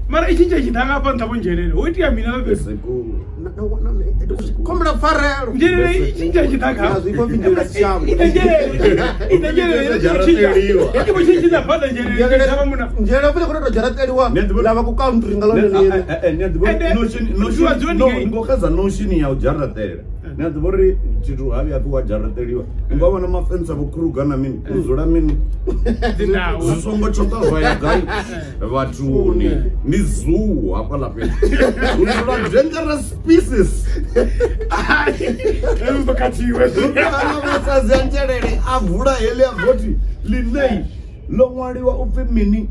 Mara i tshintsha tshi ḓa nga hafha nṱha vho Nzhelele. Ho itea mina vha fhethu. Khombela pfarelo. Nzhelele i tshintsha tshi ḓa kha. Zwi pfi Nzhelele si shango. Ita Nzhelele. Ita Nzhelele i tshintsha. I vho tshintsha phanḓa Nzhelele. Tshi muna. Nzhelele futhi khou tou dzharaṱeliwa ḽa vha ku country nga ḽone ḽiṋe. Ndi xedza notion ya u dzharaṱela. Ni a ḓivha uri tshithu ha vhuya pfi wa dzharaṱeliwa. U nga vhona mafensi a vho Kruger na mini. U dzula mini. Zwi songo tshoṱa zwa ya gai vhathuni. Ndi zoo hafhaḽa fhethu. Hu dzula dangerous species. Hezwi zwo khathiwe. Ana masadzi a Nzhelele a vula heḽi a vothi ḽinei ḽo ṅwaliwa u pfi mini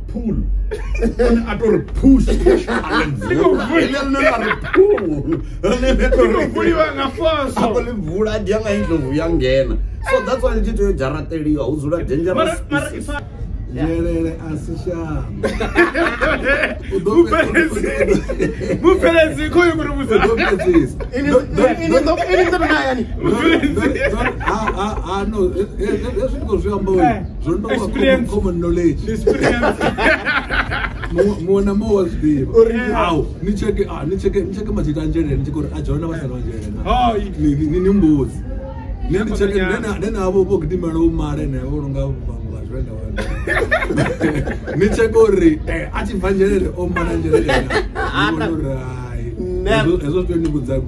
pool. One a to ri push. Heḽi ḽine ḽa ri pool. Ḽi khou vuliwa nga force. A ḽi vula dia nga ndlovu ya ngena. So that's why ḽi tshi tea u dzharaṱeliwa hu dzula dangerous species. Nzhelele a si shango. Mubveledzi khoyo kuri vhudza. U ḓo fhedzisa. Ini ndo na hayani. Ha no, hezwi ndi khou zwi amba uri zwo no vha common knowledge. Experience. Muṅwe na muṅwe wa zwi ḓivha. Au, ni cheke, ni cheke, ni cheke madzita a Nzhelele, ni cheke uri a dzhona vha sala Nzhelele na. Ni ni mbudzi. Ni ndi cheke nene avho vho gidimela u male ne vho nga vhaṅwe vha Venḓa vha. Ni cheke uri a tshi bva Nzhelele o mala Nzhelele na. Ni vhona uri hai. Hezwo zwi tea ni vhudza